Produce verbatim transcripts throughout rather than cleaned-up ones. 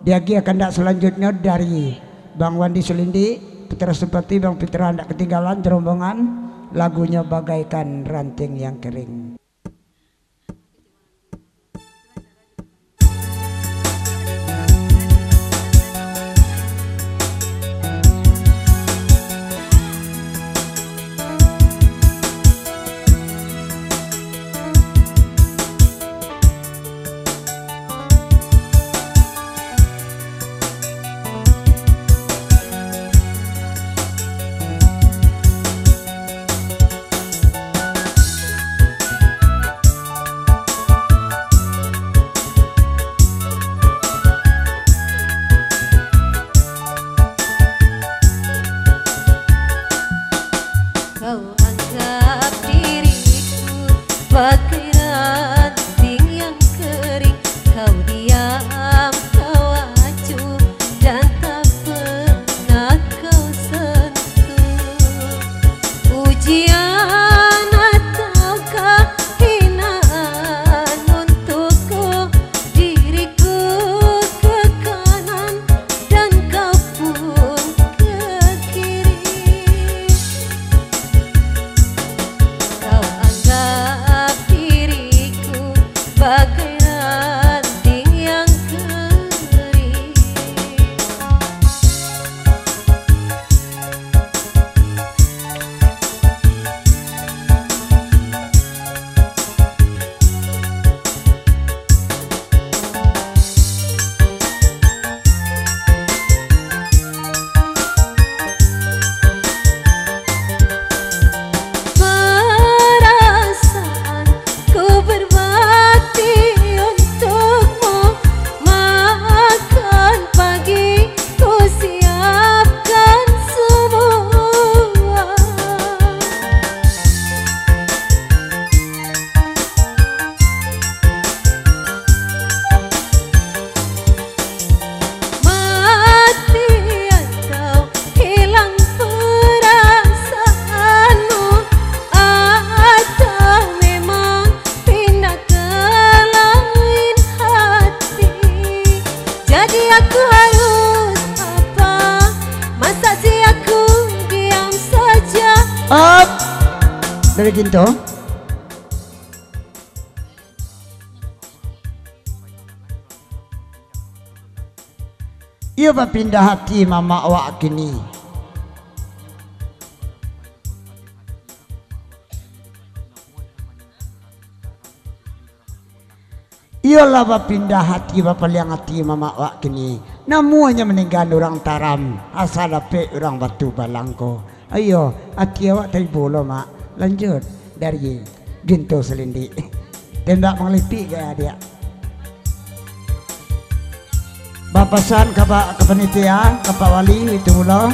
Diagiah kandak salanjutnyo dari Bang Wandi Sulindik, Putra Sumpati, Bang Pitra ndak katinggalan jo rombongan, lagunyo Bagaikan Ranting Yang Kering. Kau anggap diriku bagai ranting yang kering, kau diam, kau acuh, dan tak pernah kau sentuh. Ujian ataukah hinaan untukku, diriku ke kanan dan kau pun ke kiri. Kau anggap diriku bagai ranting yang kering. Perasaanku berbakti untukmu, makan pagi ku siapkan semua. Mati atau hilang perasaanmu, atau memang pindah ke lain hati. Jadi aku harus apa? Masa sih aku diam saja? Up. Dari Ginto. Iyo bapindah hati mamak awak kini. Iyolah bapindah hati, bapaliang hati mamak awak kini. Namuahnyo maninggaan urang Taram, asa dapek urang Batu Balang ko. Iyo, ati awak taibo lo, Mak. Lanjut dari Ginto Salindik. Tembak mangalipik gaya diak. Bapasan ka, ka panitia, ka Pak Wali, itu pulo.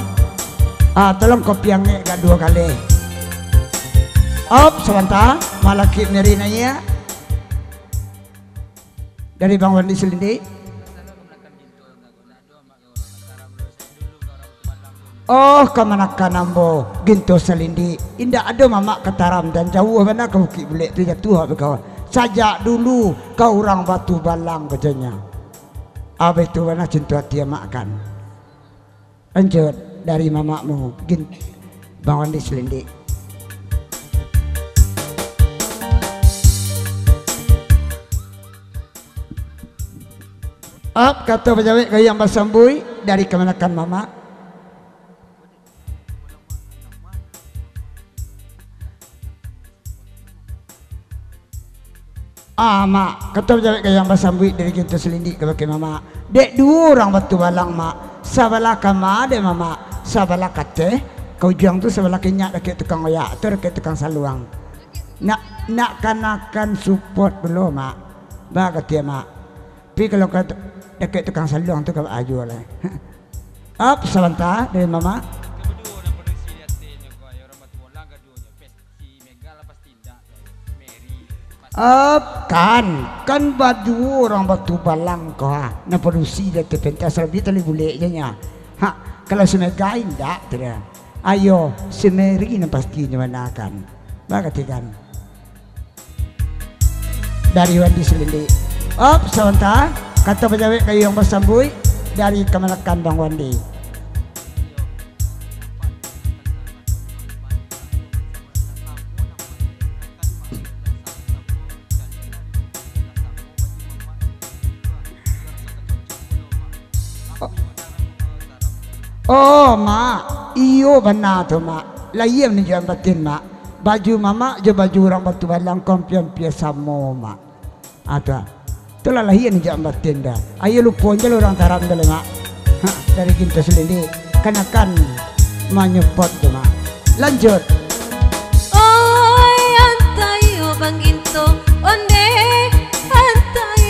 Ah, tolong kopi angek agak duo kali. Op, sabanta, malakik meri naiak. Dari Bang Wandi Salindik. Oh, kamanakan ambo, Ginto Salindik. Indak ado mamak ka Taram, dan jauah bana ka Bukik Bulek tu jatuah bakawan. Sajak dulu ka urang Batu Balang katonyo. Abih tu bana cinto ati amak kan. Lanjut dari mamakmu, Gin-, Bang Wandi Salindik. Ap, kato bajawek gayuang basambuik dari kamanakan mamak. Ah, Mak, kato bajawek gayuang basambuik dari Ginto Salindik kabake mamak. Dek duo urang Batu Balang, Mak. Sabalah kama dek mamak, sabalah kateh, ka ujuang tu sabalah kinyak dakek tukang oyak, atau dakek tukang saluang. Nak, nak kanakan support pulo, Mak. Ba kato, Mak. Tapi kalau ka dakek tukang saluang tu ka baajo lah. Ap, sabanta dari mamak. Ap, kan, kan baduo urang Batu Balang ko, ha. Nan padusi di ateh pentas, salabiah tali bulek je nyo. Ha, kalau si Mega indak tu dia. Ayo, si Meri nan pastinyo manakan. Bakatikan. Dari Wandi Salindik. Op, sabanta. Kato bajawek gayuang basambuik. Dari kamanakan Bang Wandi. Oh, Mak. Iyo bana tu, Mak. Lahia manunjuakan batin, Mak. Baju mamak jo baju urang Batubalang ko ampia-ampia samo, Mak. Ah, tu ah. Itulah lahia manunjuakan batin dah. Ayo lupo je lah urang Taram tu lah, Mak. Ha, dari Ginto Selindik. Kanakan manyupport tu, Mak. Lanjut. Oi, antai yo Bang Ginto, onde antai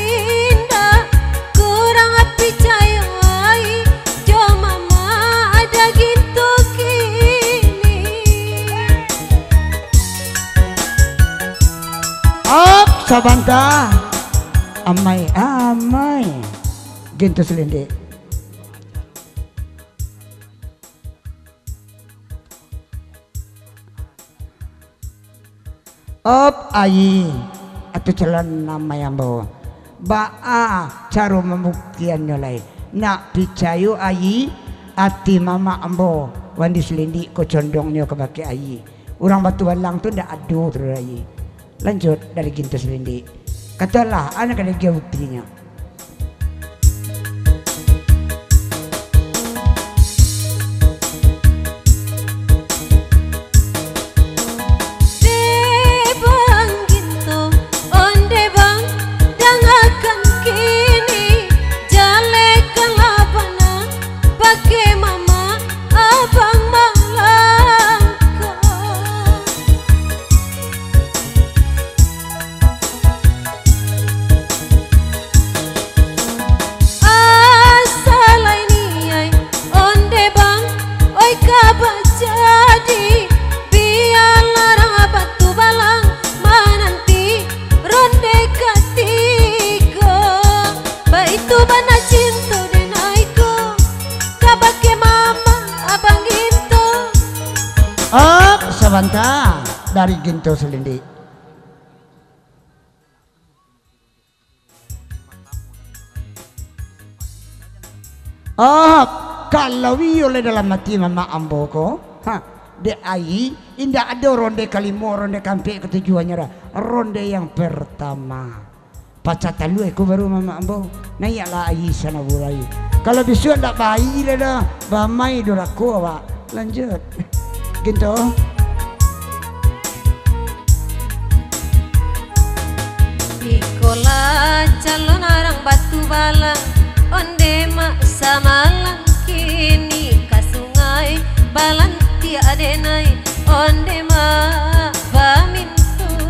indak, kurang picayo ai jo mamak Ginto kini. Op, sabanta. Amai, amai. Ginto Selindik. Op, Ayi, atau calon amai ambo. Baa caro mambuktiannyo lai? Nak picayo, Ayi, ati mamak ambo, Wandi Selindik ko condongnyo kabake Ayi. Urang Batubalang tu ndak ado tu, Ayi. Lanjut dari Ginto Selindik. Katolah, a nan ka diagiah buktinyo. Deh Bang Ginto, onde Bang, dangakan kini, jaleh kalah bana, bakeh mamak abang malangkah. Asa lai niai, onde Bang, oi ka bajadi, bialah urang Batubalang mananti ronde katigo. Baitu bana cinto denai ko, kabake mamak abang Ginto. Op, sabanta, dari Ginto Selindik. Op, kalau iyo lai dalam ati mamak ambo ko, ha, dek Ayi, indak ado ronde kalimo, ronde kaampek, katujuahnyo dah. Ronde yang pertama. Pacah talua iko baru mamak ambo. Naiaklah Ayi Sanabulai. Kalau bisuak ndak ba-Ayi lai dah, bamai durako awak. Lanjut. Ginto. Ikolah calon urang Batubalang, onde mak samalang kini ka sungai balantiak denai, onde mak bamintuo.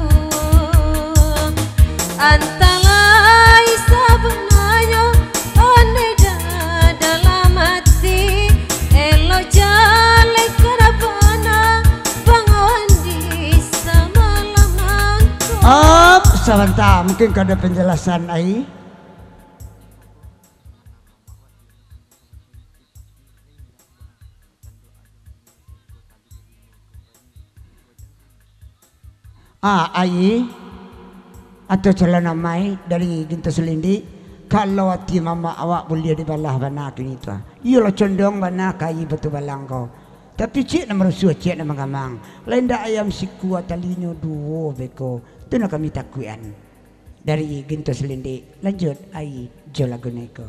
Antalah sabananyo, onde dah dalam ati, elok jaleh ka bana, Bang Wandi samalam nangko. Op, sabanta, mungkin ka ado penjelasan, Ai. Ah, Ayi, atau calon amai dari Ginto Selindik, kalau ati mamak awak buliah dibalah bana kini tu, ah. Iyolah condong bana ka Ayi Batubalang ko. Tapi ciek nan marusuah, ciek nan manggamang. Lai ndak ayam sikua talinyo duo beko. Tu nan kami takuikan. Dari Ginto Selindik, lanjut Ayi jo lagu niko.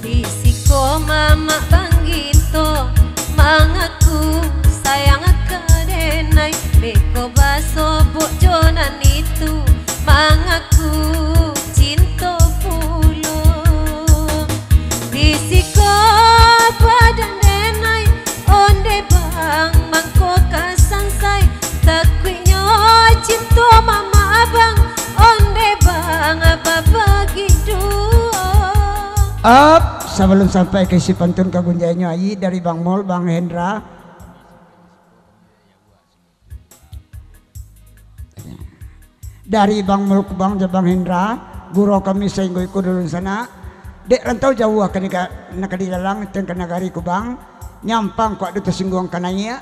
Di siko mamak Bang Ginto mangaku sayang ka denai, beko basobok jo nan itu mangaku cinto pulo. Di siko badan denai, onde Bang mangko ka sansai, takuiknyo cinto mamak abang, onde Bang babagi duo. Op, sabalum sampai ka isi pantun ka gunjainnyo, Ayi, dari Bang Mul, Bang Hendra. Dari Bang Mul Kubang jo Bang Hendra, gurau kami sainggo iko dulu sanak. Dek rantau jauah ka nega-, nak ka dilalang, teng ka nagari Kubang, nyampang kok ado tasingguang ka naiak,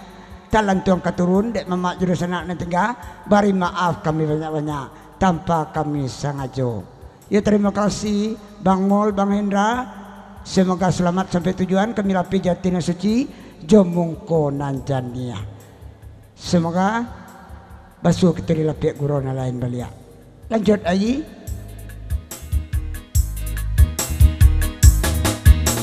Talantuang ka turun, dek mamak jo dunsanak nan tingga, bari maaf kami banyak-banyak, tanpa kami sangajo. Yo, tarimo kasih, Bang Mul, Bang Hendra. Semoga selamat sampai tujuan, kami lapeh jo ati nan suci, jo mungko nan janiah. Semoga basuo kito di lapiak gurau nan lain baliak. Lanjut, Ayi.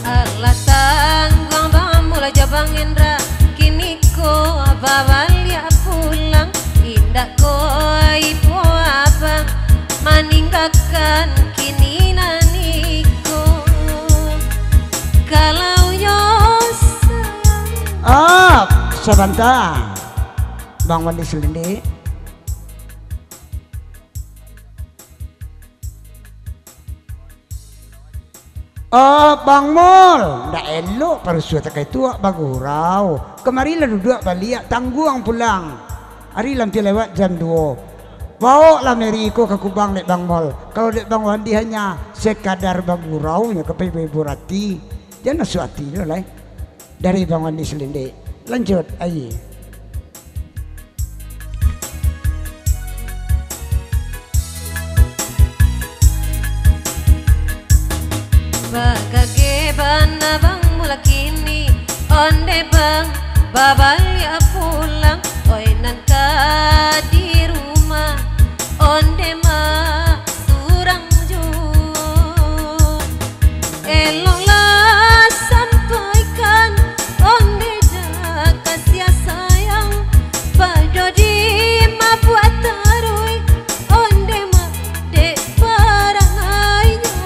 Alah tangguang Bang Mul jo Bang Hendra, kini ko babaliak pulang, indak ko ibo abang maninggakan kini nan iko. Kalau yo sayang. Ah, sabanta. Bang Wandi Selindik. Oh, Bang Mul, ndak elok parusuah takai tu, awak bagurau. Kamarilah duduak baliak, tangguang pulang. Ari lah ampia lewat jam duo. Baoklah Mary ko ka kubang dek Bang Mul. Kalau dek Bang Wandi hanya sekadar bagurau nyo ka paibo-ibo ati. Jan masuak ati lo lai. Dari Bang Wandi Selindik. Lanjut, Ayi. Bagage bana Bang Mul kini, onde Bang babaliak pulang, oi nan ka di rumah, onde mak surang juo. Eloklah sampaikan, onde dak ka sia sayang, pado di mabuak taruih, onde mak dek parangainyo.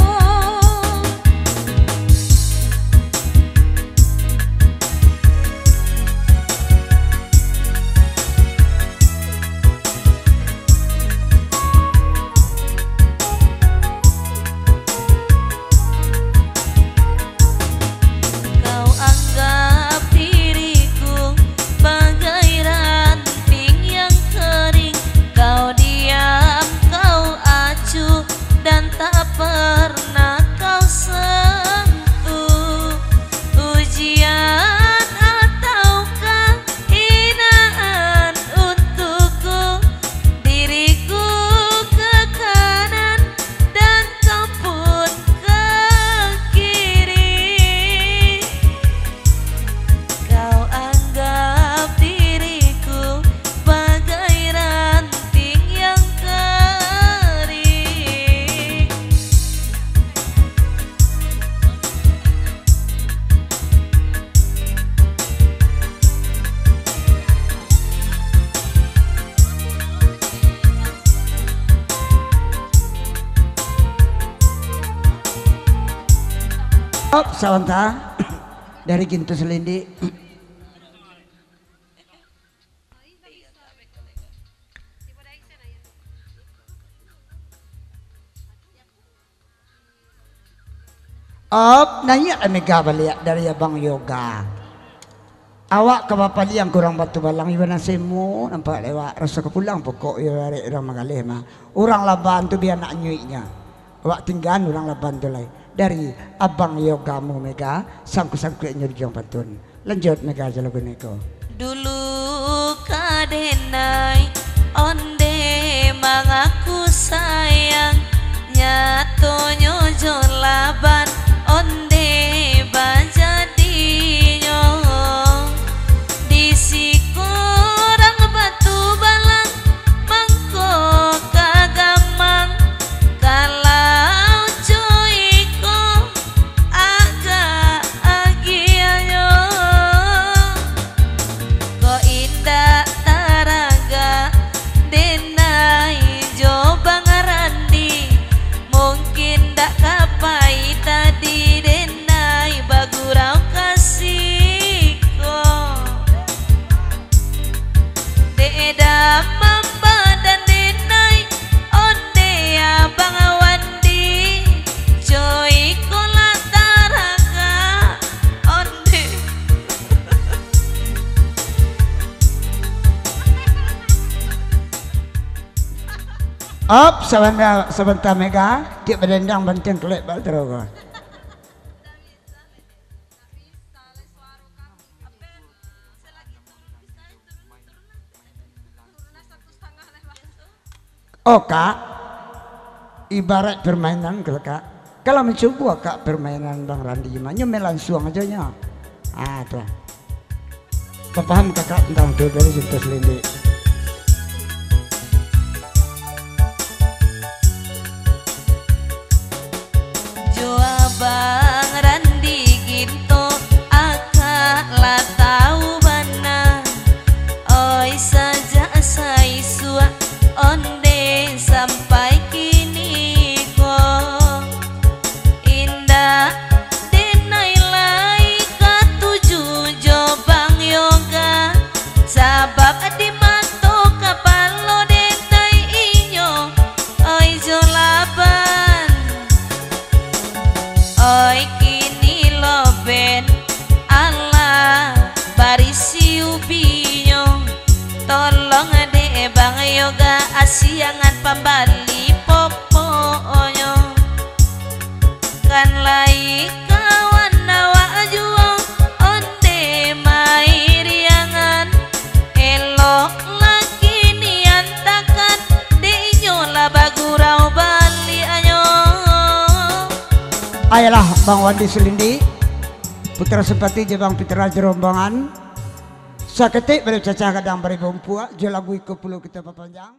Kau anggap diriku bagai ranting yang kering, kau diam, kau acuh, dan tak pernah kau sentuh. Ujian ataukah hinaan untukku, diriku ke kanan dan kau pun ke kiri. Kau anggap diriku bagai ranting yang kering. Op, sabanta. Dari Gintu Selindik. Op, naiak lah Mega baliak dari Abang Yoga. Awak ka bapaliang ka urang Batu Balang, iyo nan semo nampak lewat, raso ka pulang pokok, iyo arek urang Magaleh mah. Urang Laban tu bia anak nyuiknyo. Awak tinggaan urang Laban tu lai. Dari Abang Yoga mu Mega, sangkut-sangkuiknyo di Juang Pantun. Lanjut, Mega, jo lagu niko. Dulu ka denai onde mangaku sayang, nyatonyo jo Laban onde bajadinyo. Di sikorang Batu Balang, mangko ka gamang, kalau jo iko agak agiahnyo. Kok indak taragak denai jo Bang Randi, mungkin dak ka pai tadi denai bagurau ka siko. Dek damam badan denai, onde Abang Wandi, jo iko lah taragak, onde. Op, sabanta, sabanta Mega, tiok badendang bantiang kelek bak taro ko. Oh, Kak, ibarat permainan kalau, Kak. Kalau mancubo, Kak, permainan Bang Randi mah, nyo main lansuang ajo nyo. Ah, tu. Bapaham Kakak tantang tu dari Cinta Selindik? Jo Abang Randi Ginto, Akak lah tau bana. Oi, sajak saisuak onde sampai kini ko, indak denai lai katuju jo Bang Yoga, sabab di mato kapalo denai inyo, oi, jo laban. Oi, kini lo ben alah barisi ubinyo. Tolong dek Bang Yoga asiangan pambali popoknyo. Kan lai kawan awak juo onde mairiangan. Elok laki nian takan, dek inyo lah bagurau baliaknyo. Ayolah, Bang Wandi Selindik, Putra Simpati jo Bang Pitra jo rombongan. Saketek baliau cacah gadang baribu umpuak, jo lagu iko pulo kito papanjang.